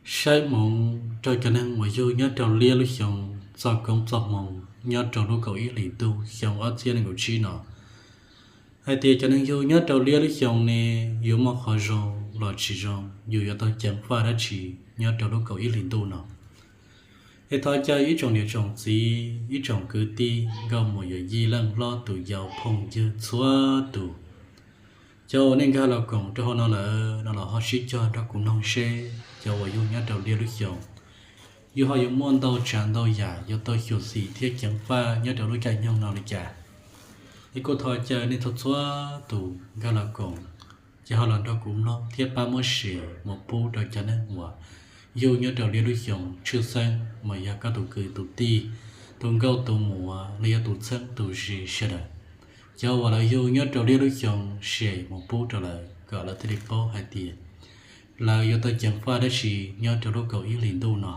Saib hmoov rau cov neeg uas yug nyob rau liab lub xyoo txoj koob txoj hmoov nyob rau lub kaum ib hlis ntuj xyoo ob txhiab nees nkaum tsib no, hais tias cov neeg yug nyob rau liab lub xyoo ne yuav muaj qhov zoo los tsis zoo, yus yuav tau ceev faj dab tsi nyob rau lub kaum ib hlis ntuj no. Es thov caw ib tsoom niam tsoom txiv, ib tsoom kwv tij, nkauj muam yawm yij, leej hlob tus yau, phooj ywg txhua tus, cov uas nej nkag los koom rau hauv no lawm no los ho sib cog nrog kuv mloog seb cov uas yug nyob rau liab lub xyoo, yus ho yuav muaj ntau tsav ntau yam yuav tau xyuam xim thiab ceev faj nyob rau lub caij nyoog no li cas. Es kuv thov caw nej txhua txhua tus nkag los koom, ces ho los nrog kuv mloog thiab pab muab share mus pub rau cov neeg uas yug nyob rau liab lub xyoo, tshwj xeeb mas yog koj tus kwv tus tij, tus nkauj tus muam los yog tus txheeb tus ze sawv daws. Cov uas lawv yug nyob rau liab lub xyoo, share mus pub rau lawv kom lawv thiaj li paub hais tias lawv yuav tau ceev faj dab tsi nyob rau lub kaum ib hlis ntuj no.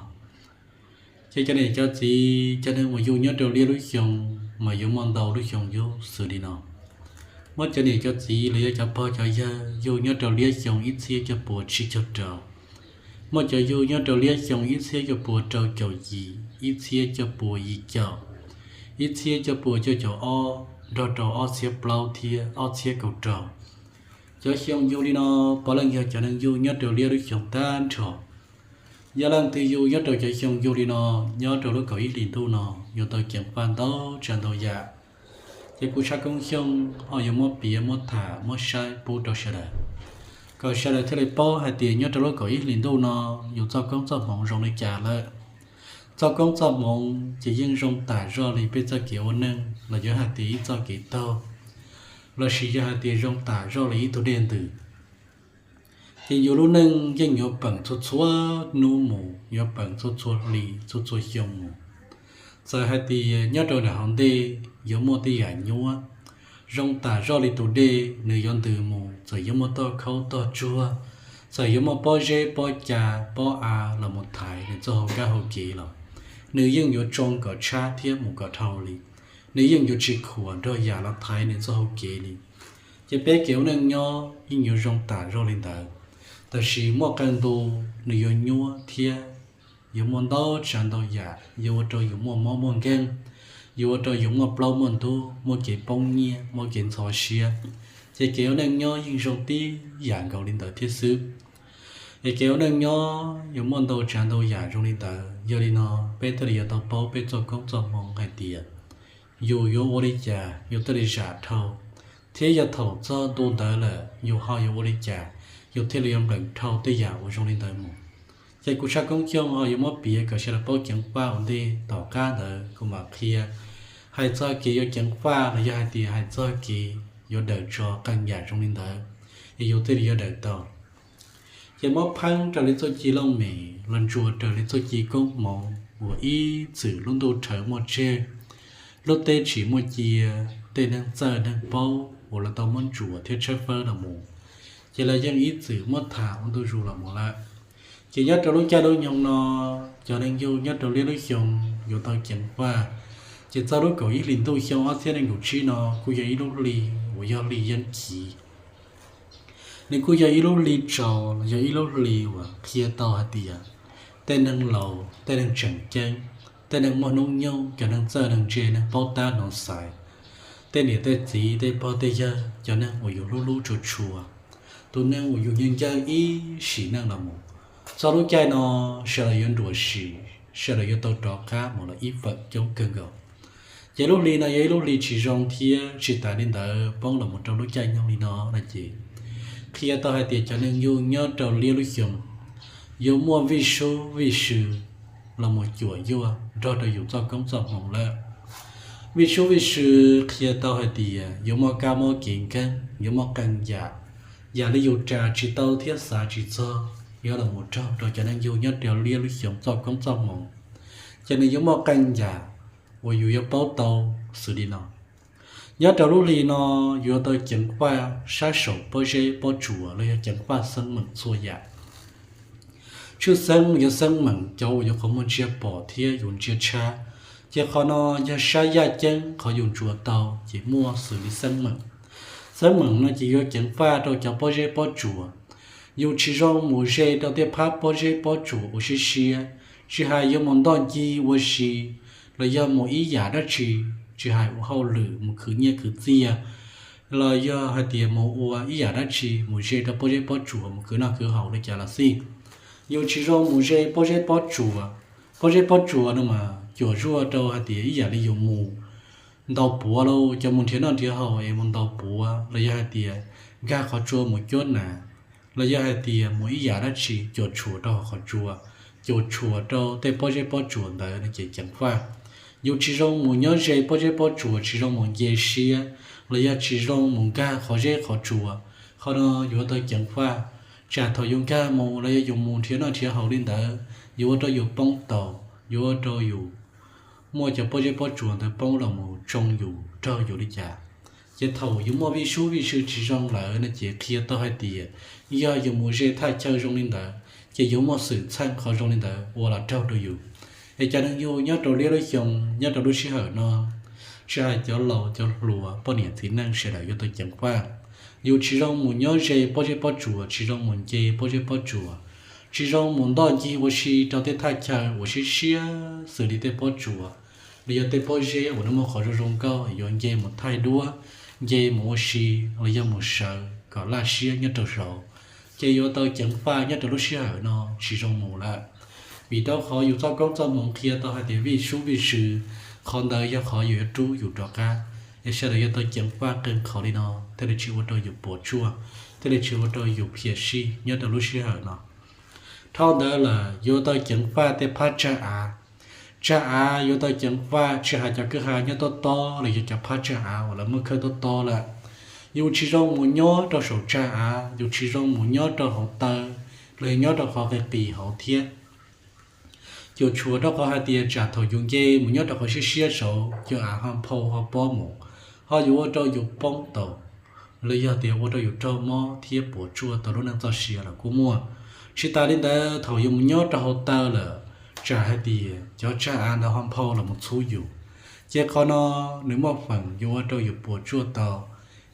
Ces cov niam cov txiv, cov neeg uas yug nyob rau liab lub xyoo mas yuav muaj ntau lub xyoo yug xws li no. Muaj cov niam cov txiv los yog cov pog cov yawg yug nyob rau liab xyoo ib txhiab cuaj puas tsib caug rau. Muaj cov yug nyob rau liab xyoo ib txhiab cuaj puas rau caum yim, ib txhiab cuaj puas yim caum, ib txhiab cuaj puas cuaj caum ob, nrog rau ob txhiab plaub thiab ob txhiab kaum rau. Cov xyoo yug li no puav leej yog cov neeg yug nyob rau liab lub xyoo tag nrho. Yog leej twg yug nyob rau cov xyoo yug li no, nyob rau lub kaum ib hlis ntuj no yuav tau ceev faj ntau tsav ntau yam. Ces kuv Tshaj Koob Xyooj ho yuav muab piav, muab tham, muab saib pub rau sawv daws, kom sawv daws thiaj li paub hais tias nyob rau lub kaum ib hlis ntuj no yus txoj koob txoj hmoov zoo li cas lawm. Txoj koob txoj hmoov ces yeej zoo tas zoj li peb txoj kev ua neej los yog hais tias ib txoj kev taug, lossis yog hais tias zoo tas zoj li ib tug dej ntws. Ces yus lub neej yeej yuav peem txhua txhua hnub mus, yuav peem txhua txhua hli txhua txhua xyoo mus. Txawm hais tias nyob rau nram hauv ntej yuav muaj tej yam nyuab zoo tas zoj li tus dej, nws yuav ntws mus, txawm yuav muaj toj khaub toj tsuag, txawm yuav muaj pob zeb pob ca pob av los mus thaiv nws txoj hau kab hau kev los, nws yeej yuav tsoo kom tshab thiab mus kom dhau li. Nws yeej yuav tsis khuam nrog yam los thaiv nws txoj hau kev li. Ces peb kev ua neej nyob yeej yuav zoo tas zoj li ntawd. Tab sis muaj qee ntu nws yuav nyuab thiab yuav muaj ntau tsav ntau yam yuav ua rau yus muaj mob muaj nkeeg, yuav ua rau yus muaj plaub muaj ntug, muaj kev poob nyiaj, muaj kev ntxhov siab. Ces kev ua neej nyob yeej zoo tib yam nkaus li ntawd thiab xwb. Es kev ua neej nyob yuav muaj ntau tsav ntau yam zoo li ntawd. Yog li no, peb thiaj li yuav tau paub peb txoj koob txoj hmoov hais tias yus yuav ua li cas yus thiaj li zam dhau, thiab yog thaum txog ntu ntawd lawm yus ho yuav ua li cas yus thiaj li yuav npleem dhau tej yam uas zoo li ntawd mus. Ces kuv Tshaj Koob Xyooj ho yuav muab piav kom sawv daws paub ceev faj ua ntej. Tom qab ntawd kuv mam qhia hais txog kev yuav ceev faj los yog hais tias hais txog kev yuav daws tso qee yam zoo li ntawd, es yus thiaj li yuav daws tau. Ces muab pheeb raws li txuj ci looj mem los ntsuas raws li txuj ci koob hmoov uas ib txwm lub ntuj rhawv muaj tseg, lub teb tsim muaj cia, tej neeg txawj neeg paub uas lawv tau muab ntsuas thiab tshawb fawb los mus, ces lawv yeej ib txwm muab tham ua ntu zus los mus lawm. Ces nyob rau lub caij lub nyoog no, cov neeg yug nyob rau liab lub xyoo yuav tau ceev faj. Ces txog lub kaum ib hlis ntuj xyoo ob txhiab nees nkaum tsib no kuj yog ib lub hli uas yog hli yeeb chiv. Nws kuj yog ib lub hli tsaus, yog ib lub hli uas qhia tau hais tias tej neeg laus, tej neeg tseem ceeb, tej neeg muaj hnub nyoog, cov neeg txawj neeg ntse, neeg paub tab hnov xaiv, tej niam tej txiv, tej pog tej yawg, cov neeg uas yus hlub hlub tshua tshua, tus neeg uas yus nco nco ib sim neej los mus, txog lub caij no sawv daws yuav nruam sim, sawv daws yuav tau rov qab mus los ib feem coob kawg nkaus. Ces lub hli no yog ib lub hli tsis zoo thiab tsis tas li ntawd poob los mus rau lub caij nyoog li no no ces qhia tau hais tias cov neeg yug nyob rau liab lub xyoo yuav muaj vij sub vij sw los mus cuam yuaj nrog rau yus txoj koob txoj hmoov lawm. Vij sub vij sw qhia tau hais tias yuav muaj kab mob kev nkeeg, yuav muaj qee yam, yam li yus ras tsis tau thiab xav tsis txog yuav los mus raug rau cov neeg yug nyob rau liab lub xyoo txoj koob txoj hmoov. Ces nws yuav muaj qee yam uas yus yuav paub tau xws li no. Nyob rau lub hli no yuav tau ceev faj sab saum pob zeb pob tsuas los yog ceev faj xeeb meem txhua yam. Tshwj xeeb yog xeeb meem cov uas yus qhov muag ntsia pom thiab yus ntsia tshab. Ces qhov no yog sab yaj ceeb qhov yus ntsuas tau ces muaj xws li xeeb meem. Xeeb meem no ces yuav ceev faj rau cov pob zeb pob tsuas. Yus tsis zoo mus ze rau tej phab pob zeb pob tsuas uas siab siab, tsis hais yuav mus ntoj ncig ua si, los yog mus ib yam dab tsi, tsis hais ua hauj lwm mus khwv nyiaj khwv txiaj, los yog hais tias mus ua ib yam dab tsi mus ze rau pob zeb pob tsuas mus khwv noj khwv haus li cas los xij, yus tsis zoo mus ze pob zeb pob tsuas. Pob zeb pob tsuas no mas cuam zuaj rau hais tias ib yam li yus mus ntaus puav los cov mus nrhiav noj nrhiav haus es mus ntaus puav, los yog hais tias nkag qhov tsua mus cuab nas, los yog hais tias mus ib yam dab tsi cuam tshuam rau hauv qhov tsua, cuam tshuam rau tej pob zeb pob tsuas ntawd no ces ceev faj. Yus tsis zoo mus nyob ze pob zeb pob tsuas, tsis zoo mus nce siab, los yog tsis zoo mus nkag qhov zeb qhov tsua. Qhov no yuav tau ceev faj, tsam thaum yus nkag mus los yog yus mus nrhiav noj nrhiav haus li ntawd, yuav ua rau yus poob taus, yuav ua rau yus muaj cov pob zeb pob tsuas ntawd poob los mus tsoo yus raug yus li cas. Ces thaum yus muaj vij sub vij sw tsis zoo lawm no ces qhia tau hais tias yog yus mus ze thaj chaw zoo li ntawd ces yuav muaj xwm txheej qhov zoo li ntawd ua los raug rau yus. Es cov neeg yug nyob rau liab lub xyoo, nyob rau lub sij hawm no, tsis hais cov laus cov hluas poj niam txiv neej sawv daws yuav tau ceev faj. Yus tsis zoo mus nyob ze pob zeb pob tsuas, tsis zoo mus nce pob zeb pob tsuas, tsis zoo mus ntoj ncig ua si rau tej thaj chaw uas siab siab xws li tej pob tsuas, los yog tej pob zeb uas nws muaj qhov zoo zoo nkauj yuav nce mus thaij duab, nce mus ua si, los yog mus sawv kom laj siab nyob rau saud, ces yuav tau ceev faj nyob rau lub sij hawm no tsis zoo mus lawm. Vim rau qhov yus txoj koob txoj hmoov qhia tau hais tias vij sub vij sw, qhov ntawd yog qhov yus yuav rub yus rov qab, es sawv daws yuav tau ceev faj qee qhov li no thiaj li tsis ua rau yus puas tsuaj, thiaj li tsis ua rau yus phiaj sij nyob rau lub sij hawm no. Dhau ntawd lawm yuav tau ceev faj tej phab tsag av. Tsag av yuav tau ceev faj, tsis hais cov kwj ha nyob tob tob los yog cov phab tsag av uas lawv muab khawb tob tob lawm. Yus tsis zoo mus nyob rau saum tsag av, yus tsis zoo mus nyob rau hauv taw, los yog nyob rau qhov qis qis hauv thiab. Cuam tshuam rau qhov hais tias tsam thaum yus nce mus nyob rau qhov siab siab saud, cov av ho nphau ho pob mus, ho yuav ua rau yus poob taus, los yog tias ua rau yus raug mob thiab puas tsuaj tau lub neej txoj sia los kuj muaj. Tsis tas li ntawd, thaum yus mus nyob rau hauv taw lawm, tsam hais tias cov tsag av ntawd ho nphau los mus txhub yus, ces qhov no nws muaj feem yuav ua rau yus puas tsuaj tau.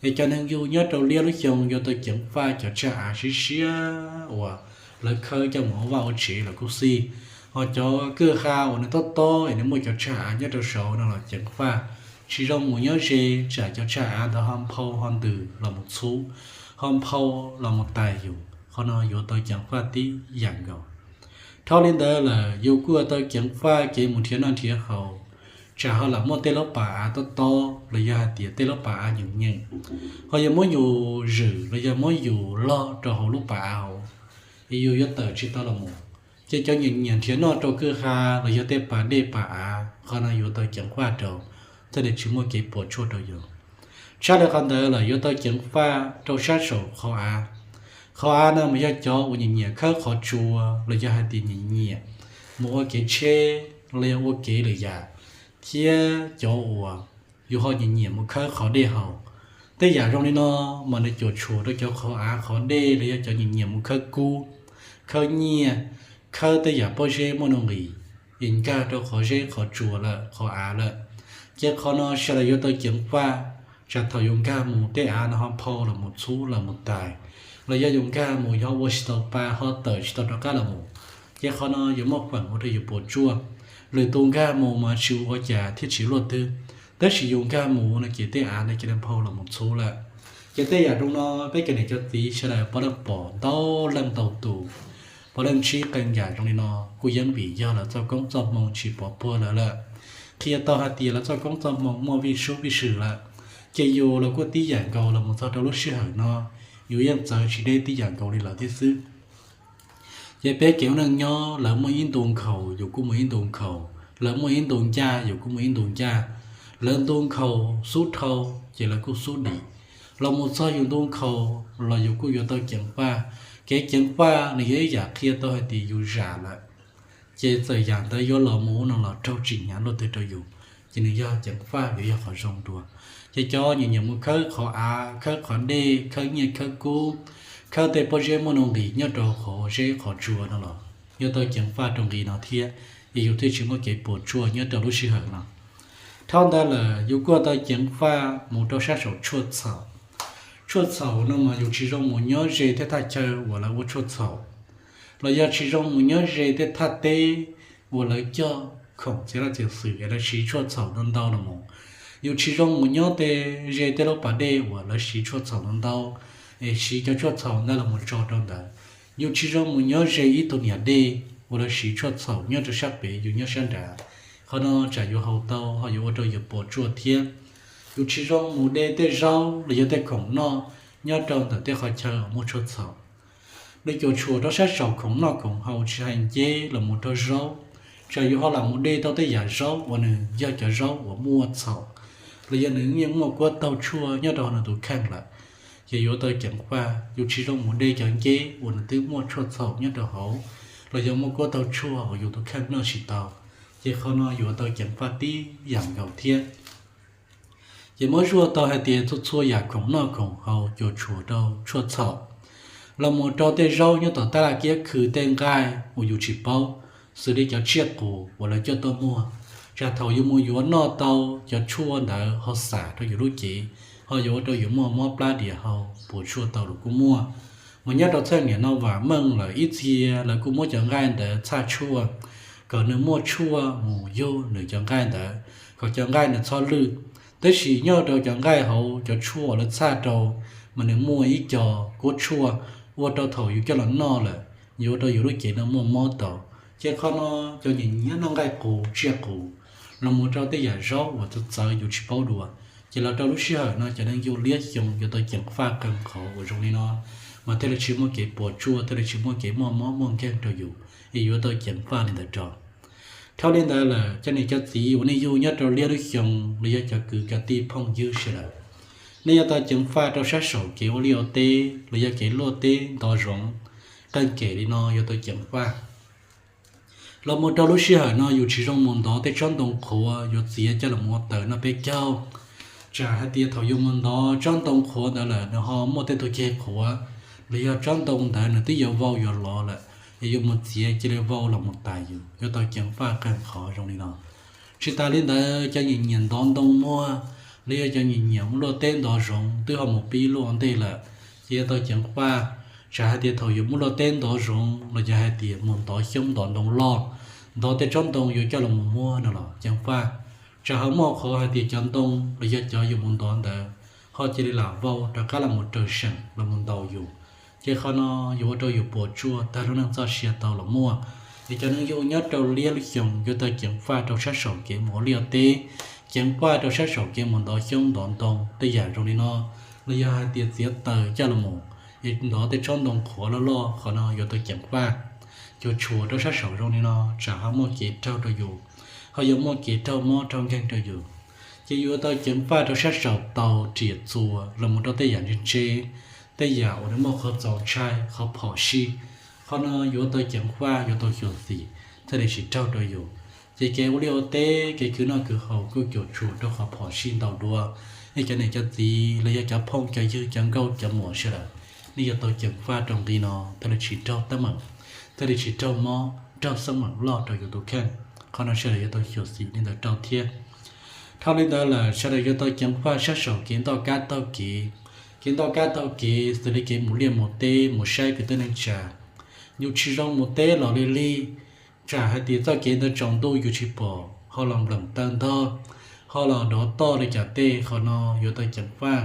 Es cov neeg yug nyob rau liab lub xyoo yuav tau ceev faj cov tsag av siab siab uas lawv khawb coj mus ua vaj ua tsev los kuj xij, ho cov kwj ha uas nws tob tob es nws muaj cov tsag av nyob rau saud no los ceev faj. Tsis zoo mus nyob ze, tsam cov tsag av ntawd ho nphau ho ntws los mus txhub, ho nphau los mus tais yus, qhov no yuav tau ceev faj tib yam nkaus. Dhau li ntawd lawm yus kuj yuav tau ceev faj kev mus nrhiav noj nrhiav haus, tsam ho lam muaj tej lub pas av tob tob los yog hais tias tej lub pas av nyeem nyeem, ho yog muab yus zwm los yog muab yus log rau hauv lub pas av hauv, es yus yuav tawm tsis tau los mus. Ces cov nyiam nyiam nrhiav noj rau kwj ha los yog tej pas dej pas av, qhov no yuav tau ceev faj rau, thiaj li tsis muaj kev puas tsuaj rau yus. Tshaj li qhov ntawd lawm yuav tau ceev faj rau sab saum qhov av. Qhov av no mas yog cov uas nyiam nyiam khawb qhov tsua los yog hais tias nyiam nyiam mus ua kev tsheb los yog ua kev lwm yam, thiab cov uas yus ho nyiam nyiam mus khawb qhov dej haus. Tej yam zoo li no mas nws cuam tshuam rau cov qhov av qhov dej los yog cov nyiam nyiam mus khawb kub, khawb nyiaj, khawb tej yam pob zeb muaj nuj nqis, es nkag rau qhov zeb qhov tsua lawm qhov av lawm. Ces qhov no sawv daws yuav tau ceev faj, tsam thaum yus nkag mus tej av no ho nphau los mus txhub los mus tais, los yog yus nkag mus yog ua tsis tau pa ho tawm tsis tau rov qab los mus, ces qhov no yuav muaj feem ua rau yus puas tsuaj. Lwm tus nkag mus mas tsis ua cas thiab tsis luaj twg, tab sis yus nkag mus no ces tej av no cia li nphau los mus txhub lawm. Ces tej yam zoo no peb cov niam cov txiv sawv daws puav leej pom ntau leej ntau tus, puav leej ntsib qee yam zoo li no, kuj yeej vim yog lawv txoj koob txoj hmoo tsis pov puag lawv lawm. Qhia tau hais tias lawv txoj koob txoj hmoo muaj vij sub vij sw lawm, ces yus los kuj tib yam nkaus los mus txog rau lub sij hawm no, yus yeej txawv tsis deb tib yam nkaus li lawv thiab xwb. Ces peb kev ua neej nyob, lawv muaj ib ntu nkhaus yus kuj muaj ib ntu nkhaus, lawv muaj ib ntu ncaj yus kuj muaj ib ntu ncaj. Lawv ntu nkhaus xub dhau, ces lawv kuj xub dim. Los mus txog yus ntu nkhaus los yus kuj yuav tau ceev faj. Kev ceev faj nws yog ib yam qhia tau hais tias yus zam lawm, ces txawm yam ntawd yuav los mus no los raug tsis hnyav luaj twg rau yus, ces nws yog ceev faj, yuav yog qhov zoo dua. Ces cov nyiam nyiam mus khawb qhov av, khawb qhov dej, khawb nyiaj khawb kub, khawb tej pob zeb muaj nuj nqis nyob rau qhov zeb qhov tsua no los yuav tau ceev faj rau nqi no thiab, es yus thiaj tsis muaj kev puas tsuaj nyob rau lub sij hawm no. Dhau ntawd lawm yus kuj tau ceev faj mus rau sab saum tshuaj txhaum. Tshuaj txhaum no mas yus tsis zoo mus nyob ze tej thaj chaw uas lawv ua tshuaj txhaum, los yog tsis zoo mus nyob ze tej thaj teb uas lawv cog khoom txiav laj txiav xwm es lawv siv tshuaj txhaum ntau ntau los mus. Yus tsis zoo mus nyob tej ze tej lub pas dej uas lawv siv tshuaj txhaum ntau ntau, es siv cov tshuaj txhaum ntawd los mus tso rau ntawd. Yus tsis zoo mus nyob ze ib tug niam dej uas lawv siv tshuaj txhaum nyob rau sab pem yus nyob sab nrad. Qhov no tsam yus haus tau ho yuav ua rau yus puas tsuaj thiab. Yus tsis zoo mus de tej zaub los yog tej khoom noj nyob rau ntawm tej qhov chaw uas muaj tshuaj txhaum. Nws cuam tshuam rau sab saum khoom noj khoom haus tsis hais nceb los mus rau zaub, tsam yus ho lam mus de tau tej yam zaub uas nws yog cov zaub uas muaj txhaum, los yog nws yeej muaj kuab taug tshuaj nyob rau hauv nws tus kheej lawm, ces yuav tau ceev faj. Yus tsis zoo mus de cov nceb uas nws twb muaj tshuaj txhaum nyob rau hauv, los yog muaj kuab taug tshuaj uas yus tus kheej noj tsis tau, ces qhov no yuav tau ceev faj tib yam nkaus thiab. Ces muab zuaj tau hais tias txhua txhua yam khoom noj khoom haus cuam tshuam rau tshuaj txhaum, los mus rau tej zaub nyob tom tab laj kiab khw, tej nqaij uas yus tsis paub, xws li cov tsiaj qus uas lawv coj tuaj muag, tsam thaum yus mus yuav noj tau, cov tshuaj ntawd ho xam rau yus lub cev, ho yuav ua rau yus muaj mob plab diam hau puas tsuaj tau los kuj muaj. Mas nyob rau txheej niam no vam meej lawm, ib txhia lawv kuj muab cov nqaij ntawd txhaj tshuaj kom nws muaj tshuaj mus yug nws cov nqaij ntawd, kom cov nqaij nws txhob lwj. Tab sis nyob rau cov nqaij hauv cov tshuaj uas lawv txhaj rau, mas nws muaj ib co kuab tshuaj ua rau thaum yus coj los noj lawm, yuav ua rau yus lub cev no muaj mob tau. Ces qhov no cov nyiam nyiam noj nqaij qus tsiaj qus, los mus rau tej yam zaub uas txawv txawv yus tsis paub dua, ces los rau lub sij hawm no cov neeg yug liab xyoo yuav tau ceev faj qee qhov uas zoo li no, mas thiaj li tsis muaj kev puas tsuaj, thiaj li tsis muaj kev muaj mob muaj nkeeg rau yus, es yuav tau ceev faj li ntawd rau. Dhau li ntawd lawm, cov niam cov txiv uas nej yug nyob rau liab lub xyoo, los yog cov kwv cov tij phooj ywg sawv daws, nej yuav tau ceev faj rau sab saum kev ua liaj ua teb los yog kev luaj teb ntov zoov. Qee kem li no yuav tau ceev faj. Los mus rau lub sij hawm no yus tsis zoo mus ntov tej tsob ntoo qhuav yuav txiav coj los mus ua taws noj peb caug. Tsam hais tias thaum yus mus ntov tsob ntoo qhuav ntawd lawm nws ho muaj tej tug ceg qhuav, los yog tsob ntoo ntawd nws twb yuav vau yuav lov lawm, es yus mus txiav cia li vau los mus tas yus, yuav tau ceev faj qee qhov zoo li no. Tsis tas li ntawd, cov nyiam nyiam ntov ntoo muag, los yog cov nyiam nyiam mus luaj teb ntov zoov twb ho mus pib luaj ntej lawm, ces yuav tau ceev faj. Tsam hais tias thaum yus mus luaj teb ntov zoov los yog hais tias mus ntov xyoob ntov ntoo loj, ntov tej tsob ntoo yuav coj los mus muag no los ceev faj. Tsam ho muaj qhov hais tias cov ntoo los yog cov yus mus ntov ntawd ho cia li lam vau rov qab los mus raws seem los mus ntaus yus, ces qhov no yuav ua rau yus puas tsuaj tag lub neej txoj sia tau los muaj. Es cov neeg yug nyob rau liab lub xyoo yuav tau ceev faj rau sab saum kev mus ua liaj teb, ceev faj rau sab saum kev mus ntov xyoob ntov ntoo tej yam zoo li no, los yog hais tias txiav taws coj los mus, es ntov tej tsob ntoo qhuav loj loj, qhov no yuav tau ceev faj. Cuam tshuam rau sab saum zoo li no tsam ho muaj kev raug rau yus, ho yuav muaj kev raug mob raug nkeeg rau yus. Ces yuav tau ceev faj rau sab saum taus riam txuas los mus rau tej yam ntse ntse, tej yam uas nws muaj qhov txaus ntshai qhov phom sij. Qhov no yuav tau ceev faj, yuav tau xyuam xim thiaj li tsis raug rau yus. Ces kev ua liaj ua teb, kev khwv noj khwv haus kuj cuam tshuam rau qhov phom sij ntau dua. Nej cov niam cov txiv los yog cov phooj cov ywg cov nkauj cov muam sawv daws, nej yuav tau ceev faj rau nqi no thiaj li tsis raug teeb meem, thiaj li tsis raug mob raug xeeb meem loj rau yus tus kheej. Qhov no sawv daws yuav tau xyuam xim li ntawd rau thiab. Dhau li ntawd lawm sawv daws yuav tau ceev faj sab saum kev ntoj kab taug kev. Kev ntoj kab taug kev xws li kev mus liaj mus teb mus saib kwv tij neej tsa. Yus tsis zoo mus teb los li lig, tsam hais tias txoj kev ntawd tsaus ntuj yus tsis pom ho los npleem taw ntog, ho los dov toj li cas tej, qhov no yuav tau ceev faj.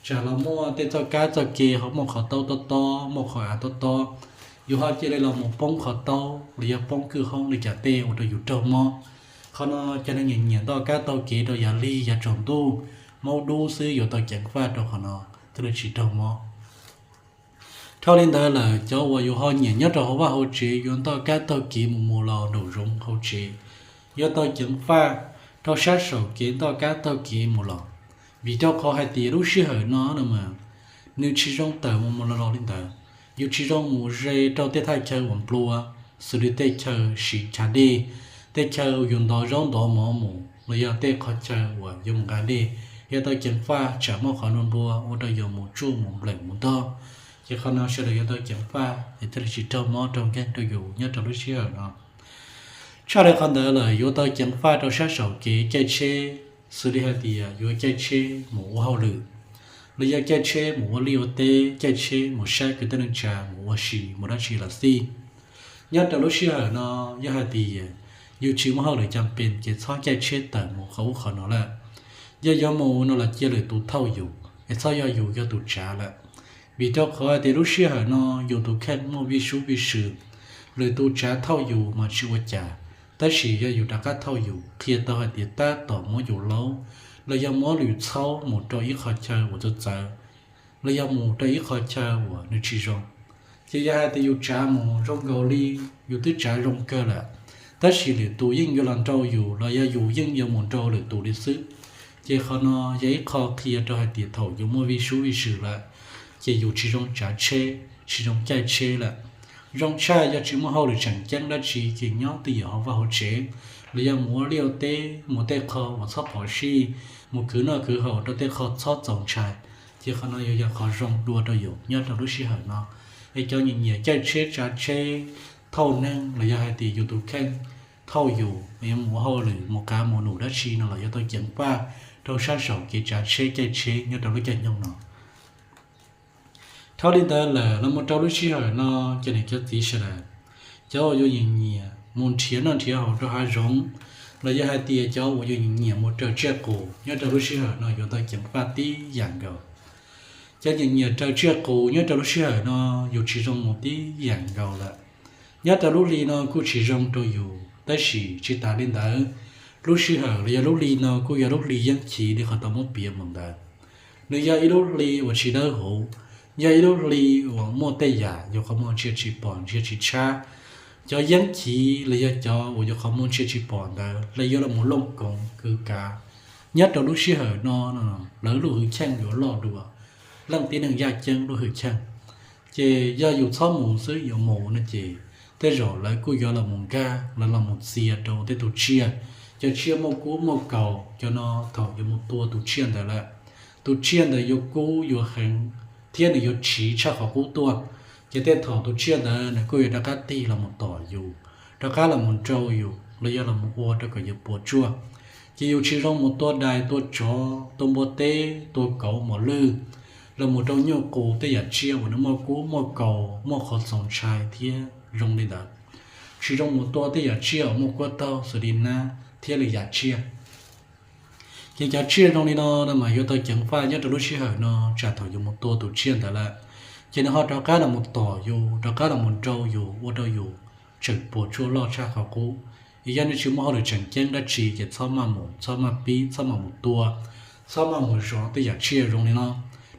Tsam los muaj tej txoj kab txoj kev ho muaj qhov taub tob tob, muaj qhov av tob tob, yus ho cia li los mus poob qhov taub los yog poob kwj hoob li cas tej ua rau yus raug mob. Qhov no cov neeg nyiam nyiam ntoj kab taug kev rau yav lig yav tsaus ntuj, maub dub xwb yuav tau ceev faj rau qhov no thiaj li tsis raug mob. Dhau li ntawd lawm cov uas yus ho nyiam nyob rau hauv vaj hauv tsev yuav ntoj kab taug kev mus mus los nraum zoov hauv tsev, yuav tau ceev faj rau sab saum kev ntoj kab taug kev mus los. Vim rau qhov hais tias lub sij hawm no no mas nws tsis zoo tawm mus mus los los li ntawd. Yus tsis zoo mus ze rau tej thaj chaw uas nplua, xws li tej chaw siv chav dej, tej chaw yus ntov zaub ntov mov mus los yog tej qhov chaw uas yuav mus nqa dej, yuav tau ceev faj tsam muaj qhov nplua nplua ua rau yus mus tsuj mus npleem mus ntog. Ces qhov no sawv daws yuav tau ceev faj es thiaj li tsis raug mob raug nkeeg rau yus nyob rau lub sij hawm no. Tshaj li qhov ntawd lawm yuav tau ceev faj rau sab saum kev caij tsheb, xws li hais tias yuav caij tsheb mus ua hauj lwm, los yog caij tsheb mus ua liaj ua teb, caij tsheb mus saib kwv tij neej tsa, mus ua si mus dab tsi los xij. Nyob rau lub sij hawm no, yog hais tias yus tsis muaj hauj lwm cam pes ces txhob caij tsheb tawm mus qhov ub qhov no lawm. Yog yuav mus no los cia lwm tus thauj yus, es txhob yog yus yog tus tsav lawm. Vim rau qhov hais tias lub sij hawm no yus tus kheej muaj vij sub vij sw, lwm tus tsav thauj yus mas tsis ua cas, tab sis yog yus rov qab thauj yus, qhia tau hais tias tab tom muab yus laub los yog muab yus txhaub mus rau ib qho chaw uas txawv txawv, los yog mus rau ib qho chaw uas nws tsis zoo. Ces yog hais tias yus tsav mus zoo nkaus li yus twb tsav zoo kawg lawm, tab sis lwm tus yeej yuav los nrau yus los yog yus yeej yuav mus nrau lwm tus li xwb. Ces qhov no yog ib qho qhia rau hais tias thaum yus muaj vij sub vij sw lawm, ces yus tsis zoo tsav tsheb, tsis zoo caij tsheb lawm. Zoo tshaj yog tsis muaj hauj lwm tseem ceeb dab tsi ces nyob twj ywm hauv vaj hauv tsev, los yog mus ua liaj ua teb, mus tej qho uas txhob phom sij, mus khwv noj khwv haus rau tej qho txhob txaus ntshai. Ces qhov no yuav yog qhov zoo dua rau yus nyob rau lub sij hawm no. Es cov nyiam nyiam caij tsheb tsav tsheb, thauj neeg los yog hais tias yus tus kheej thauj yus yuav mus ua hauj lwm mus qav mus num dab tsi no los yuav tau ceev faj rau sab saum kev tsav tsheb caij tsheb nyob rau lub caij nyoog no. Dhau li ntawd lawm los mus rau lub sij hawm no, cov niam cov txiv sawv daws, cov uas yuav nyiam nyiam mus nrhiav noj nrhiav haus rau hav zoov, los yog hais tias cov uas yuav nyiam nyiam mus raws tsiaj qus nyob rau lub sij hawm no yuav tau ceev faj tib yam nkaus. Cov nyiam nyiam raws tsiaj qus nyob rau lub sij hawm no yus tsis zoo mus tib yam nkaus lawm. Nyob rau lub hli no kuj tsis zoo rau yus, tab sis tsis tas li ntawd, lub sij hawm los yog lub hli no kuj yog lub hli yeeb chiv li qhov tau muab piav mus ntawd. Nws yog ib lub hli uas tsis dawb huv, yog ib lub hli uas muaj tej yam yus qhov muag ntsia tsis pom ntsia tsis tshab. Cov yeeb chiv los yog cov uas yus qhov muag ntsia tsis pom ntawd lawv yuav los mus looj koov kwv kav. Nyob rau lub sij hawm no, lawv lub hwj chim yuav loj dua leej tib neeg yaj ceeb lub hwj chim. Ces yog yus txhob mus xwb yuav mus no ces tej zaum lawv kuj yuav los mus nkag, lawv los mus txia rau tej tus tsiaj. Cov tsiaj muaj kub muaj kaus, cov no thaum yuav mus tua tus tsiaj ntawd lawm, tus tsiaj ntawd yuav kub yuav heev thiab nws yuav tsiv tshaj qhov qub tuaj. Ces tej thaum tus tsiaj ntawd nws kuj yuav rov qab tig los mus tom yus, rov qab los mus nrau yus los yog los mus ua rau kom yus puas tsuaj. Ces yus tsis zoo mus tua dais tua tsov, tua npua teb, tua kauv mos lwj, los mus rau nyuj qus tej yam tsiaj uas nws muaj kub muaj kaus muaj qhov txaus ntshai thiab zoo li ntawd. Tsis zoo mus tua tej yam tsiaj uas muaj kuab taug xws li nab thiab lwm yam tsiaj. Ces cov tsiaj zoo li no no mas yuav tau ceev faj nyob rau lub sij hawm no tsam thaum yus mus tua tus tsiaj ntawd lawm, ces nws ho rov qab los mus tom yus, rov qab los mus nrau yus ua rau yus tseem puas tsuaj loj tshaj qhov qub. Es yog nej tsis muaj hauj lwm tseem ceeb dab tsi ces txhob maj mus, txhob maj pib, txhob maj mus tua, txhob maj mus zov tej yam tsiaj zoo li no,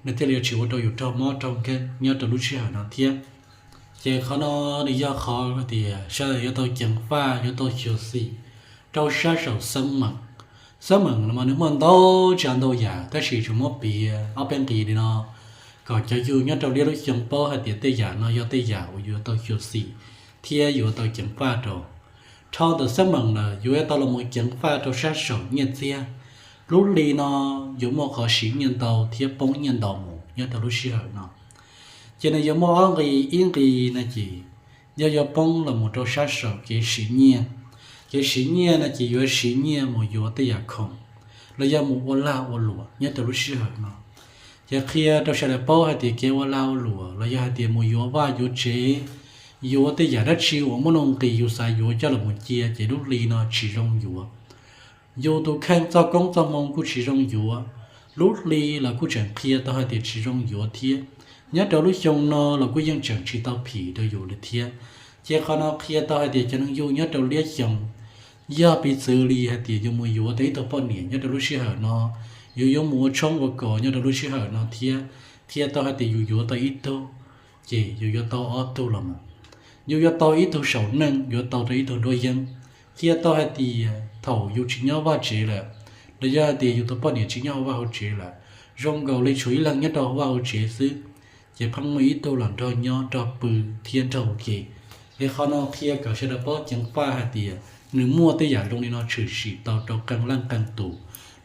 nws thiaj li yuav tsis ua rau yus raug mob raug nkeeg nyob rau lub sij hawm no thiab. Ces qhov no nws yog qhov tias sawv daws yuav tau ceev faj, yuav tau xyuam xim rau sab saum xab meem. Xab meem no mas nws muaj ntau tsav ntau yam, tab sis tsuas muab piav ob peb nqi li no kom cov yug nyob rau liab lub xyoo paub hais tias tej yam no yog tej yam uas yuav tau xyuam xim thiab yuav tau ceev faj rau. Dhau ntawm xab meem lawm yuav tau los mus ceev faj rau sab saum nyiaj txiag. Lub hli no yuav muaj qhov siv nyiaj ntau thiab poob nyiaj ntau mus nyob rau lub sij hawm no. Ces nws yuav muaj ob nqi, ib nqi no ces yog yuav poob los mus rau sab saum kev siv nyiaj. Kev siv nyiaj no ces yuav siv nyiaj mus yuav tej yam khoom los yog mus ua lag ua luam nyob rau lub sij hawm no. Ces qhia rau sawv daws paub hais tias kev ua lag ua luam los yog hais tias mus yuav vaj yuav tsev, yuav tej yam dab tsi uas muaj nuj nqis yus xav yuav coj los mus cia ces lub hli no tsis zoo yuav. Yus tus kheej txoj koob txoj hmoo kuj tsis zoo yuav, lub hli los kuj tseem qhia tau hais tias tsis zoo yuav thiab. Nyob rau lub xyoo no los kuj yeej tseem tsis tau phim rau yus li thiab. Ces qhov no qhia tau hais tias cov neeg yug nyob rau liab xyoo, yog piv txwv li hais tias yus mus yuav tau ib tug poj niam nyob rau lub sij hawm no, yus yuav mus ua tshoob ua kos nyob rau lub sij hawm no thiab, qhia tau hais tias yus yuav tau ib tug, ces yus yuav tau ob tug los mus, yus yuav tau ib tug saum neej, yuav tau rau ib tug nruab yeeb. Qhia tau hais tias thaum yus tsis nyob vaj tsev lawm, los yog hais tias yus tus poj niam tsis nyob hauv vaj hauv tsev lawm, zoo nkaus li tshuav ib leeg nyob rau hauv vaj hauv tsev xwb, ces pheej muaj ib tug los nrog nyob nrog pw thiab nrog ua ke. Es qhov no qhia kom sawv daws paub ceev faj hais tias nws muaj tej yam zoo li no tshwm sim tau rau qee leej qee tus,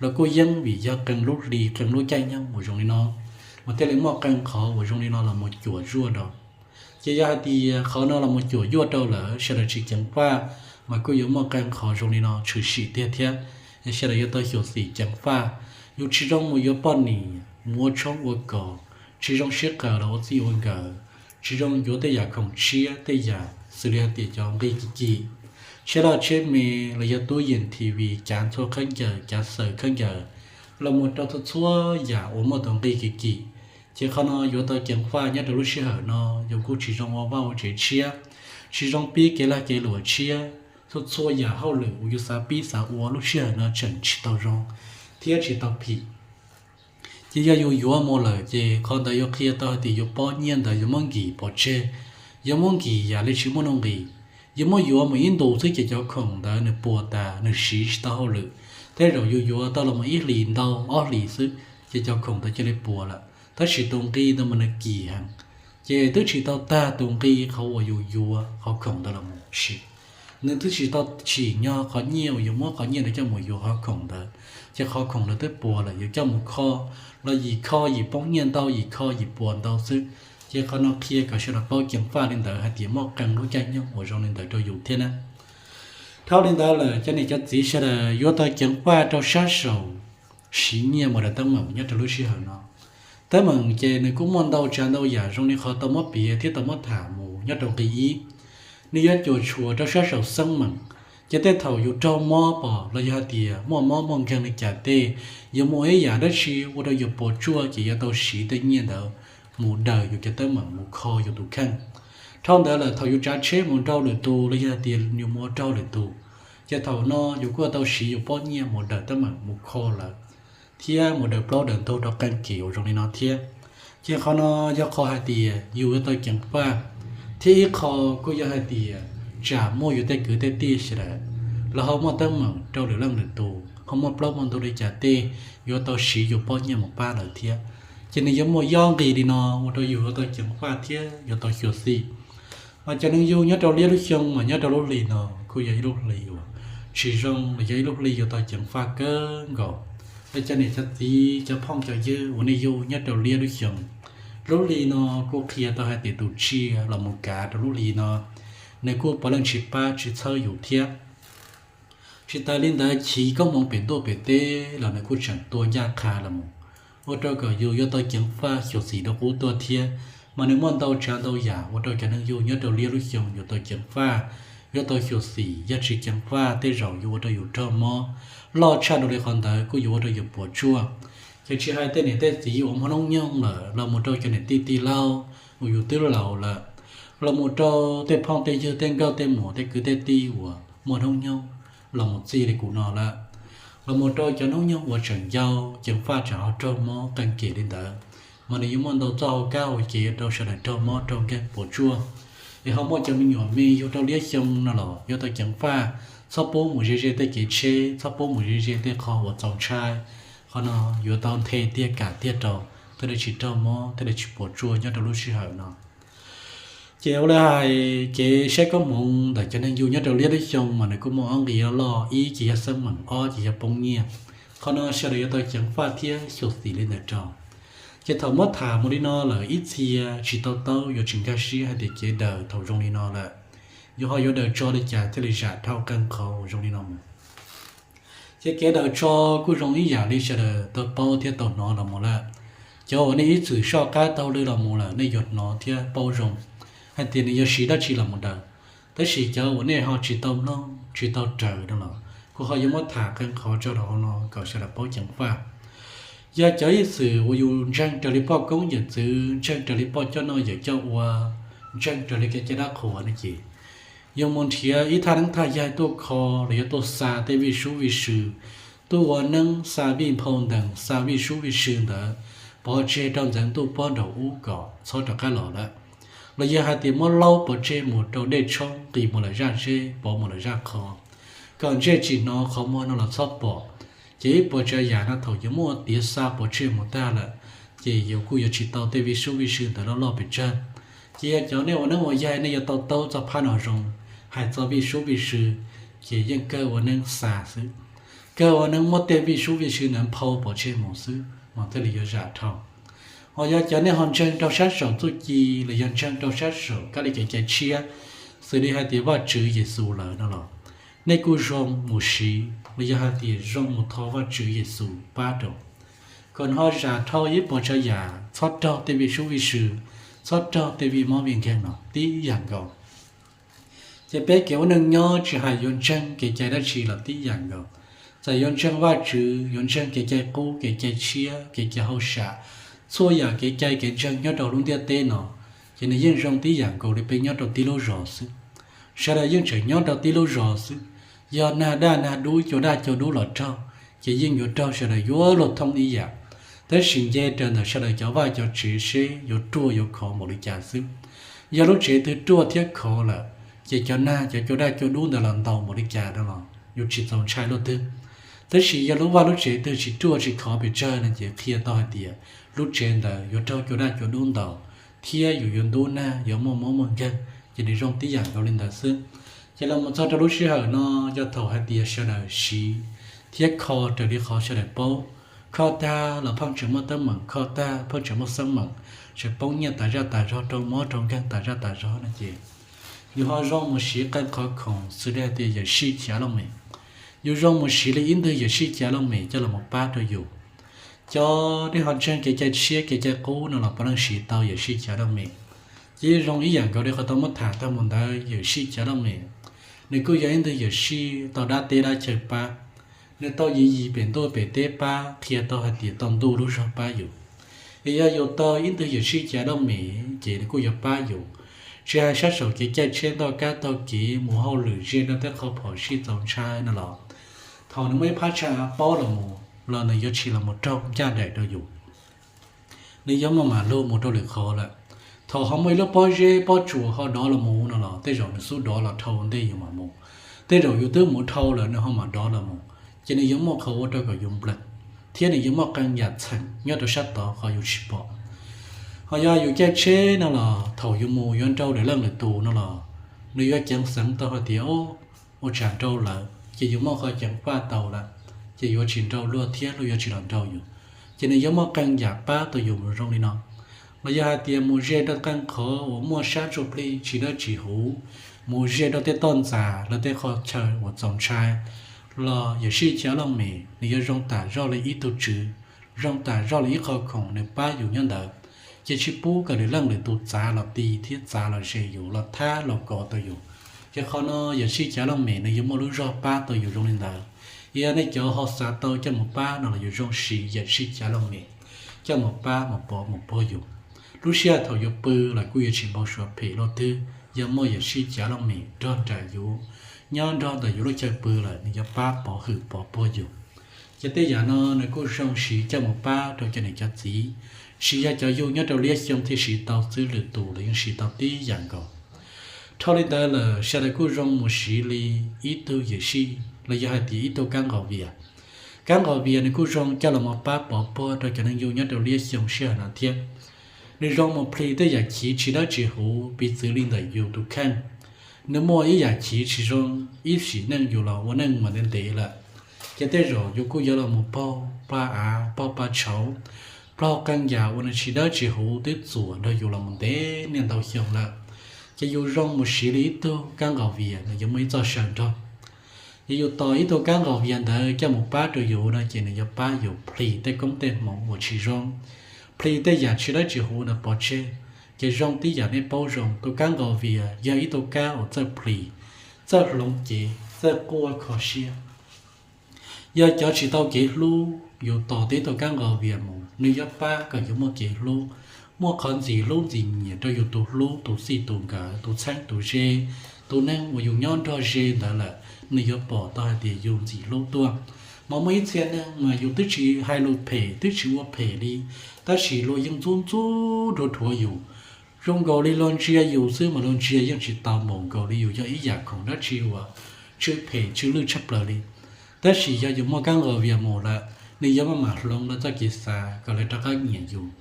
los kuj yeej vim yog qee lub hli qee lub caij nyoog uas zoo li no, mas thiaj li muaj qee qhov uas zoo li no los mus cuam zuaj rau. Ces yog hais tias qhov no los mus cuam zuaj rau lawm sawv daws tsis ceev faj, mas kuj yuav muaj qee qhov zoo li no tshwm sim tiag thiab. Sawv daws yuav tau xyuam xim ceev faj. Yus tsis zoo mus yuav poj niam, mus ua tshoob ua kos, tsis zoo sib qawm los ua txij ua nkawm, tsis zoo yuav tej yam khoom tshiab tej yam xws li hais tias cov nqi kim kim, tsheb loj tsheb me los yog tub yees T V, cav ntxhua khaub ncaws, cav xaws khaub ncaws, los mus rau txhua txhua yam uas muaj tus nqi kim kim. Ces qhov no yuav tau ceev faj nyob rau lub sij hawm no, yus kuj tsis zoo ua vaj ua tsev tshiab, tsis zoo pib kev lag kev luam tshiab, txhua txhua yam hauj lwm uas yus xav pib xav ua lub sij hawm no tseem tsis tau zoo thiab tsis tau phim. Ces yog yus yuav mus lawm ces qhov ntawd yuav qhia tau hais tias yus pob nyiaj ntawd yuav muab nkim pov tseg, yuav muab nkim yam li tsis muaj nuj nqis. Yuav muab yuav mus ib ntus xwb ces cov khoom ntawd nws puas tas, nws siv tsis tau hauj lwm. Tej zaum yus yuav tau los mus ib hlis ntau ob hlis xwb ces cov khoom ntawd cia li puas lawm, tab sis tus nqi ntawd mas nws kim heev. Ces twb tsis tau tag tus nqi qhov uas yus yuav qhov khoom ntawd los mus siv, nws twb tsis tau tsim nyog qhov nyiaj uas yus muab qhov nyiaj ntawd coj mus yuav qhov khoom ntawd, ces qhov khoom ntawd twb puas lawm, yus coj mus kho los yim kho yim poob nyiaj ntau, yim kho yim puas ntau xwb. Ces qhov no qhia kom sawv daws paub ceev faj li ntawd hais tias muaj qee lub caij nyoog uas zoo li ntawd rau yus thiab na. Dhau li ntawd lawm cov niam cov txiv sawv daws yuav tau ceev faj rau sab saum siv nyiaj mus daws teeb meem nyob rau lub sij hawm no. Teeb meem ces nws kuj muaj ntau tsav ntau yam zoo li qhov tau muab piav thiab tau muab tham mus nyob rau nqi ib. Nws yuav cuam tshuam rau sab saum xeeb meem, ces tej thaum yus raug mob pom los yog hais tias muaj mob muaj nkeeg li cas tej, yuav muaj ib yam dab tsi ua rau yus puas tsuaj ces yuav tau siv tej nyiaj ntawd mus daws yus cov teeb meem, mus kho yus tus kheej. Dhau ntawd lawm thaum yus tsav tsheb mus nrau lwm tus los yog hais tias yus mus ua raug lwm tus, ces thaum no yus kuj yuav tau siv yus pob nyiaj mus daws teeb meem, mus kho lawv, thiab mus daws plaub daws ntug rau qee kem uas zoo li no thiab. Ces qhov no yog qhov hais tias yus yuav tau ceev faj, thiab ib qho kuj yog hais tias tsam muaj yus tej kwv tej tij sawv daws los ho muaj teeb meem rau lwm leej lwm tus, ho muaj plaub muaj ntug li cas tej, yuav tau siv yus pob nyiaj mus pab lawv thiab. Ces nws yuav muaj yob nqis li no ua rau yus yuav tau ceev faj thiab yuav tau xyuam xim. Mas cov neeg yug nyob rau liab lub xyoo mas nyob rau lub hli no kuj yog ib lub hli uas tsis zoo los yog ib lub hli yuav tau ceev faj kawg nkaus. Los cov niam cov txiv cov phooj cov ywg uas nej yug nyob rau liab lub xyoo, lub hli no kuj qhia tau hais tias tus tsiaj los mus kav rau lub hli no, nws kuj puav leej tsis pab tsis txhawb yus thiab. Tsis tas li ntawd chiv koob hmoov pem ntuj pem teb los nws kuj tseem tua ncaj qha los mus, ua rau kom yus yuav tau ceev faj xyuam xim rau qub tuaj thiab. Mas nws muaj ntau tsav ntau yam ua rau cov neeg yug nyob rau liab lub xyoo yuav tau ceev faj, yuav tau xyuam xim, yog tsis ceev faj tej zaum yuav ua rau yus raug mob, loj tshaj dua li qhov ntawd kuj yuav ua rau yus puas tsuaj. Ces tsis hais tej niam tej txiv uas muaj hnub nyoog lawm los mus rau cov niam tij tij laug uas yus twb laus lawm, los mus rau tej phooj tej ywg tej nkauj tej muam tej kwv tej tij uas muaj hnub nyoog los mus txij li kuv no lawm, los mus rau cov hnub nyoog uas tseem yau, ceev faj tsam ho raug mob qee kem li ntawd, mas nws yuav muaj ntau txoj hauv kab hauv kev rau sawv daws raug mob raug nkeeg puas tsuaj. Es ho muaj cov me nyuam me yug rau liab xyoo no los yuav tau ceev faj, txhob pub mus ze ze tej kev tsheb, txhob pub mus ze ze tej qho uas txaus ntshai. Qhov no yuav tau nthe tiag kam tiag rau thiaj li tsis raug mob thiaj li tsis puas tsuaj nyob rau lub sij hawm no. Ces ua li hais kev saib koob hmoov ntawm cov neeg yug nyob rau liab lub xyoo mas nws kuj muaj ob nqi loj loj, ib ces yog xeeb meem, ob ces yog poob nyiaj. Qhov no sawv daws yuav tau ceev faj thiab xyuam xim li ntawd rau. Ces thaum muab tham mus li no lawm ib txhia tsis tau taub yuav tsis nkag siab hais tias kev daws thaum zoo li no lawm, yus ho yuav daws tso li cas thiaj li zam dhau qee qhov uas zoo li no mus. Ces kev daws tso kuj zoo ib yam li sawv daws tau paub thiab tau hnov los mus lawm. Cov uas nej ib txwm soj qab taug lw los mus lawm nej yuav hnov thiab paub zoo hais tias nws yuav siv dab tsi los mus daws. Tab sis cov uas nej ho tsis tau mloog tsis tau raws no los kuv ho yuav muab tham qee qhov tso rau hauv no kom sawv daws paub ceev faj. Yog cov ib txwm uas yus ntseeg raws li poj koob yawm txwv, ntseeg raws li poj coj noj yawm coj ua, ntseeg raws li kev cai dab qhuas no ces yus mus nrhiav ib thaj neeb thaj yaig tuaj kho los yog tuaj xa tej vij sub vij sw, tuaj ua neeb xa vij nphau ntees xa vij sub vij sw ntawd pov tseg rau ntxeev ntuj pob nraum ub kom txhob rov qab los lawm. Los yog hais tias muab laub pov tseg mus rau dej tshoob nqis mus lawm zaj zeb pov mus lawm zaj qho, kom ntsej tsis hnov qhov muag no los txhob pom. Ces ib puas tsav yam no thaum yuav muaj tiav xa pov tseg mus tag lawm, ces yus kuj yuav tsis tau tej vij sub vij sw ntawd loj loj pes tsawg. Ces yog cov nej ua neeb ua yaig nej yuav tau taub txoj phab no zoo, hais txog vij sub vij sw, ces yeej kawg ua neeb xa xwb, kawg ua neeb muab tej vij sub vij sw ntawd nphau pov tseg mus xwb mas thiaj li yuav zam dhau. Ho yog cov nej ho ntseeg rau sab saum txuj ci los yog ntseeg rau sab saum kab li kev cai tshiab, xws li hais tias Vajtswv Yexus lawm no los, nej kuj zoo mus siv los yog hais tias zoo mus thov Vajtswv Yexus pab rau. kom nws ho zam dhau ib puas tsav yam, txhob raug tej vij sub vij sw, txhob raug tej vij mob vij nkeeg no tib yam nkaus. Ces peb kev ua neej nyob tsis hais yuav ntseeg kev cai dab tsi los tib yam nkaus. Txawm yuav ntseeg Vajtswv, yuav ntseeg kev cai qub, kev cai tshiab, kev cai hauj sam, txhua yam kev cai kev ntseeg nyob rau lub ntiaj teb no, ces nws yeej zoo tib yam nkaus li peb nyob rau tib lub zos xwb. Sawv daws yeej tseem nyob rau tib lub zos xwb. Yog nag daj nag dub, cua daj cua dub los raug, ces yeej yuav raug sawv daws yuav luag thoob ib yam. Tab sis nce raws ntawm sawv daws cov vaj cov tsev seb yuav ruaj yuav khov npaum li cas xwb. Yog lub tsev twg ruaj thiab khov lawm, ces cov nag cov cua daj cua dub ntawd los ntaus npaum li cas no los yus tsis txaus ntshai luaj twg. Tab sis yog lub vaj lub tsev twg tsis ruaj tsis khov pes tsawg no ces qhia tau hais tias lub tsev ntawd yuav raug cua daj cua dub ntaus, thiab yus yuav ntub nag yuav muaj mob muaj nkeeg, ces nws zoo tib yam nkaus li ntawd xwb. Ces los mus txog rau lub sij hawm no, yog thaum hais tias sawv daws siv thiab kho raws li qhov sawv daws paub, kho tag los pheej tseem muaj teeb meem, kho tag pheej tseem muaj xeeb meem, tseem poob nyiaj tas zaj tas zog, raug mob raug nkeeg tas zaj tas zog no ces yus ho zoo mus siv qee qhov khoom xws li hais tias yawm sij chav looj mem. Yus zoo mus siv li ib ntwg yawm sij chav looj mem coj los mus pab rau yus. Cov nej ho ntseeg kev cai tshiab kev cai qub no los puav leej siv tau yawm sij chav looj mem. Ces yeej zoo ib yam nkaus li qhov tau muab tham tag mus ntawd, yawm sij chav looj mem, nws kuj yog ib ntwg yawm sij tau dab teb dab chaw pab. Nws tau yim yim pem ntuj pem teb pab, qhia tau hais tias tau ntuj lub zog pab yus. Es yog yus tau ib ntwg yawm sij chav looj mem ces nws kuj yuav pab yus, tsis hais sab saum kev cai tshiab, ntoj kab taug kev, mus hauj lwm, ze rau tej qhov phom sij txaus ntshai no los, thaum nws muaj ib phab tsha paub los mus los nws yuav tsis los mus raug ncaj nraim rau yus. Nws yuav maj mam lug mus rau lwm qhov lawm. Thaum ho muaj ib lub pob zeb pob tsuas ho dov los mus no los tej zaum nws xub dov los dhau ntej yus mam mus. Tej zaum yus twb mus dhau lawm nws ho mam dov los mus, ces nws yuav muaj qhov ua rau kom yus nplees, thiab nws yuav muaj qee yam txheem nyob rau sab tod qhov yus tsis pom. Ho yog yus caij tsheb no los thaum yus mus yuav nrau lwm leej lwm tus no los nws yuav ceev xeev tau hais tias, o, ua tsam nrau lawm, ces yus muaj qhov ceev faj tau lawm, ces yuav tsis nrau luag thiab luag yuav tsis los nrau yus. Ces nws yuav muaj qee yam pab tau yus mus zoo li no. Los yog hais tias mus ze rau qee qhov uas muaj sab ntsuj plig tsis dawb tsis huv, mus ze rau tej toj ntxas los tej qhov chaw uas txaus ntshai, los yawm sij chav looj mem nws yuav zoo tam zoj li ib tug tswv, zoo tam zoj li ib qho khoom nws pab yus nyob ntawd. Ces tsis pub kom lwm leej lwm tus txav los ti thiab txav los ze yus los thab los kov tau yus. Ces qhov no yawm sij chav looj mem nws yuav muaj lub zog pab tau yus zoo li ntawd. Yog nej cov ho xav tau coj mus pab no los yus zoo siv yawm sij chav looj mem coj mus pab mus pov mus puag yus. Lub sij hawm thaum yuav pw los kuj yuav tsis npau suav phem luaj twg, yog muaj yawm sij chav looj mem nrog nraim yus, nyob nrog ntawm yus lub chaw pw lawm nws yuav pab pov hwm pov puag yus. Ces tej yam no nws kuj zoo siv coj mus pab rau cov niam cov txiv, tsis yog cov yug nyob rau liab xyoo thiaj siv tau xwb, lwm tus los yeej siv tau tib yam nkaus. Dhau li ntawd lawm sawv daws kuj zoo mus siv li ib tug yawm sij los yog hais tias ib tug kab nqos vias. Kab nqos vias nws kuj zoo coj los mus pab pov puag rau cov neeg yug nyob rau liab xyoo sij hawm no thiab. Nws zoo mus plhis tej yam chiv tsis dawb tsis huv piv txwv li ntawm yus tus kheej. Nws muaj ib yam chiv tsis zoo, ib sim neej yus los ua neej mas ntev ntev lawm, ces tej zaum yus kuj yuav los mus paug pa av paug pa tshauv, plaug qee yam uas nws tsis dawb tsis huv twb txuam nrog yus los mus ntev niaj ntau xyoo lawm. Ces yus zoo mus siv li ib tug kab nqos vias nws yuav muaj ib txoj saw nrog. Yog yus tos ib tug kab nqos vias ntawd coj mus pab rau yus no ces nws yuav pab yus plhis tej koob tej hmoov uas tsis zoo, plhis tej yam tsis dawb tsis huv ntawd pov tseg. Ces zoo tib yam nej paub zoo, tus kab nqos vias yog ib tug kab uas txawj plhis, txawj hloov cev, txawj quaj kho siab. Yog cov tsis tau kev hlub, yus tos tib tug kab nqos vias mus nws yuav pab kom yus muaj kev hlub, muaj qhov ntxim hlub ntxim nyiam rau yus tus hlub tus txij tus nkawm tus txheeb tus ze, tus neeg uas yus nyob nrog ze ntawd lawm, nws yuav pom tau hais tias yus ntxim hlub tuaj. Mas muaj ib txhia neeg mas yus twb tsis hais lus phem twb tsis ua phem li, tab sis luag yeej ntxub ntxub dhuav dhuav yus. Zoo nkaus li luag ntsia yus xwb mas luag ntsia yeej tsis tau npaum nkaus li yus yog ib yam khoom dab tsi uas tsw phem tsw lwj tshaj plaws li. Tab sis yog yus muaj kab nqos vias mus lawm, nws yuav maj mam hloov lawv txoj kev xav kom lawv rov qab nyiam yus,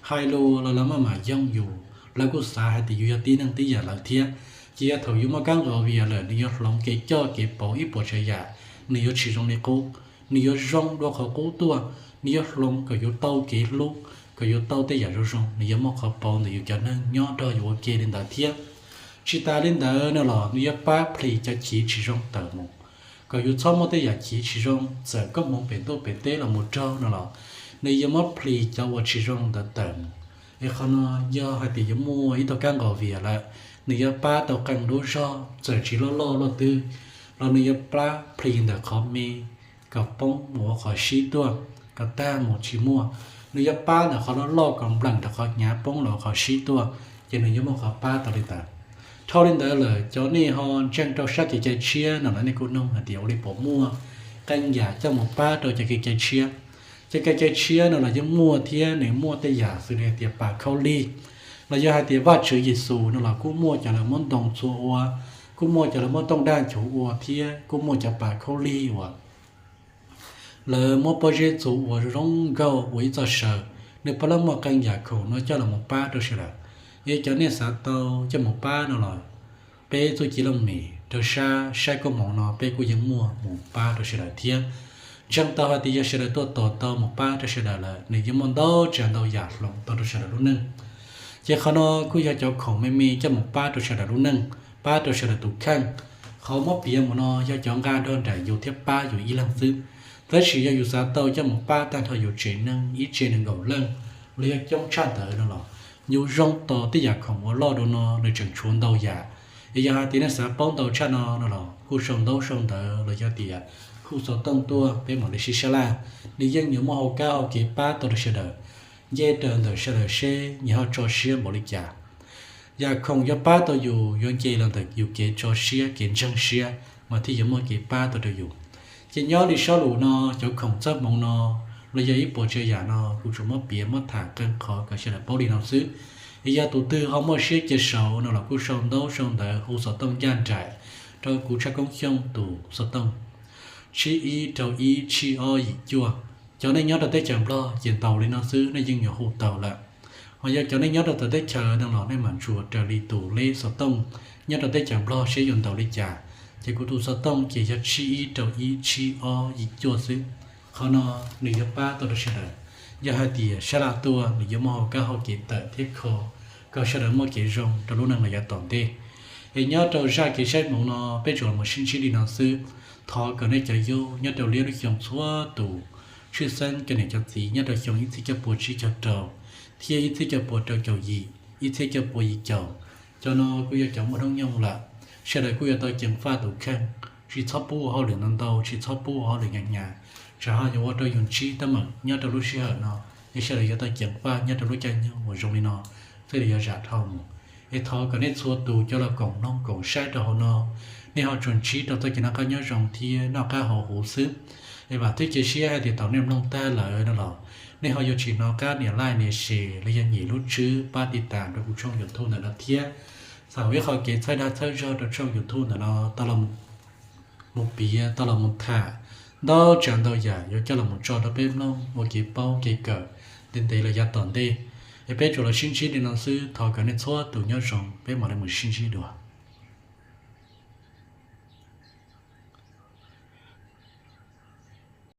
hais lus los lawv maj mam yoog yus, lawv kuj xav hais tias yus yog tib neeg tib yam lawv thiab. Ces yog thaum yus muaj kab nqos vias lawm nws yuav hloov kev coj kev pauv ib puas tsav yam, nws yuav tsis zoo li qub, nws yuav zoo dua qhov qub tuaj. Nws yuav hloov kom yus tau kev hlub, kom yus tau tej yam zoo zoo, nws yuav muaj qhov pauv ntawm yus cov neeg nyob nrog yus ua ke li ntawd thiab. Tsis tas li ntawd no los nws yuav pab plhis cov chiv tsis zoo tawm mus, kom yus txhob muaj tej yam chiv tsis zoo, txawm koob hmoov pem ntuj pem teb los mus raug no los Nws yuav muab plhis cov uas tsis zoo ntawd tawm mus. Es qhov no yog hais tias yuav muaj ib tug kab nqos vias lawm, nws yuav pab tau qee lub zog txawm tsis loj loj loj twg los nws yuav pab plhis ntawm qhov me kom poob mus ua qhov sib tuaj, kom tag mus tsis muaj. Nws yuav pab ntawm qhov loj loj kom npleem ntawm qhov hnyav poob los ua qhov sib tuaj, ces nws yuav muaj qhov pab tau li ntawd. Dhau li ntawd lawm cov nej ho ntseeg rau sab kev cai tshiab no los nej kuj nug hais tias ua li puas muaj qee yam coj mus pab rau cov kev cai tshiab. Cov kev cai tshiab no los yeej muaj thiab, nws muaj tej yam xws li hais tias pas khaub lig, los yog hais tias Vajtswv Yexus no los kuj muaj cov lawv muab ntoo txhua ua, kuj muaj cov lawv muab tooj daj nchuv ua thiab kuj muaj cov pas khaub lig uas lawv muab pob zeb txhua ua zoo nkauj ua ib txoj saw. Nws puav leej muaj qee yam khoom no coj los mus pab rau sawv daws. Es cov nej xav tau coj mus pab no los peb txuj ci looj mem rau sab saib koob hmoov no peb kuj yeej muaj mus pab rau sawv daws thiab. Ntseeg tau hais tias yog sawv daws tuaj tos tau mus pab rau sawv daws lawm nws yeej muaj ntau tsav ntau yam hloov tau rau sawv daws lub neej. Ces qhov no kuj yog cov khoom me me coj mus pab rau sawv daws lub neej, pab rau sawv daws tus kheej. Qhov muab piav mus no yog cov nqa nrog nraim yus thiab pab yus ib leeg xwb. Tab sis yog yus xav tau coj mus pab tag nrho yus tsev neeg ib tsev nees nkaum leej los yog coob tshaj ntawd no los yus zoo tos tej yam khoom uas loj dua no nws tseem tshuav ntau yam. Es yog hais tias nej xav paub ntau tshaj no no los kuj sau ntaub sau ntawv los yog tias hu xov tooj tuaj peb mam li sib sab laj. Nws yeej yuav muaj hauv kab hauv kev pab tau rau sawv daws, nce raws ntawm sawv daws seb nyias ho tso siab npaum li cas. Yam khoom yuav pab tau yus yuav nce los ntawm yus kev tso siab kev ntseeg siab mas thiaj yuav muaj kev pab tau rau yus. Ces nyob li sab lus no, cov khoom txoj hmoov no los yog ib puas tsav yam no kuv tsuas muab piav muab tham qee qhov kom sawv daws paub li no xwb. Es yog tus twg ho muaj siab cia saud no los kuj sau ntaub sau ntawv hu xov tooj ncaj nraim rau kuv Tshaj Koob Xyooj tus xov tooj tsib ib rau ib tsib ob yim cuaj. Cov nej nyob rau teb chaws Nplog ces ntaus li no xwb nej yeej yuav hu tau lawm. Ho yog cov nej nyob rau txawv teb chaws no los nej mam ntsuas raws li tus leb xov tooj nyob rau teb chaws Nplog seb yuav ntaus li cas. Ces kuv tus xov tooj ces yog tsib ib rau ib tsib ob yim cuaj xwb. Qhov no nws yuav pab tau rau sawv daws. Yog hais tias sab laj tuaj nws yuav muaj hauv kab hauv kev tawm thiab kho kom sawv daws muaj kev zoo rau lub neej los yav tom ntej. Es nyob rau zaj kev saib hmoov no peb tsuas los sib ntsib li no xwb. Thov kom nej cov yug nyob rau liab lub xyoo txhua tus, tshwj xeeb cov niam cov txiv nyob rau xyoo ib txhiab cuaj pua tsib caug rau thiab ib txhiab cuaj pua rau caum yim, ib txhiab cuaj pua yim caum. Cov no kuj yog cov muaj hnub nyoog lawm, sawv daws kuj yuav tau ceev faj tus kheej, tsis txhob pub ua hauj lwm ntau ntau, tsis txhob pub ua hauj lwm hnyav hnyav, tsam ho yuav ua rau yus ntsib teeb meem nyob rau lub sij hawm no. Es sawv daws yuav tau ceev faj nyob rau lub caij nyoog uas zoo li no thiaj li yuav zam dhau mus. Es thov kom nej txhua tus cov los koom mloog koom saib rau hauv no, nej ho tsuas ntsib rau txoj kev noj qab nyob zoo thiab noj qab haus huv xwb. Es vam thiab cia siab hais tias thaum nej mloog tag lawm no los nej ho yuav tsis hnov qab nias like nias share los yog nyem lub tswb pab tiv tas rau kuv tshooj YouTube ntawm no thiab. Xav ua ib qho kev txhawb dag txhawb zog rau tshooj YouTube ntawm no tau los mus piav, tau los mus tham ntau tsav ntau yam yuav coj los mus tso rau peb mloog ua kev paub kev kawm ntev ntev los yav tom ntej. Es peb tsuas los sib ntsib li no xwb, thov kom nej txhua tus nyob zoo, peb mam li mus sib ntsib dua.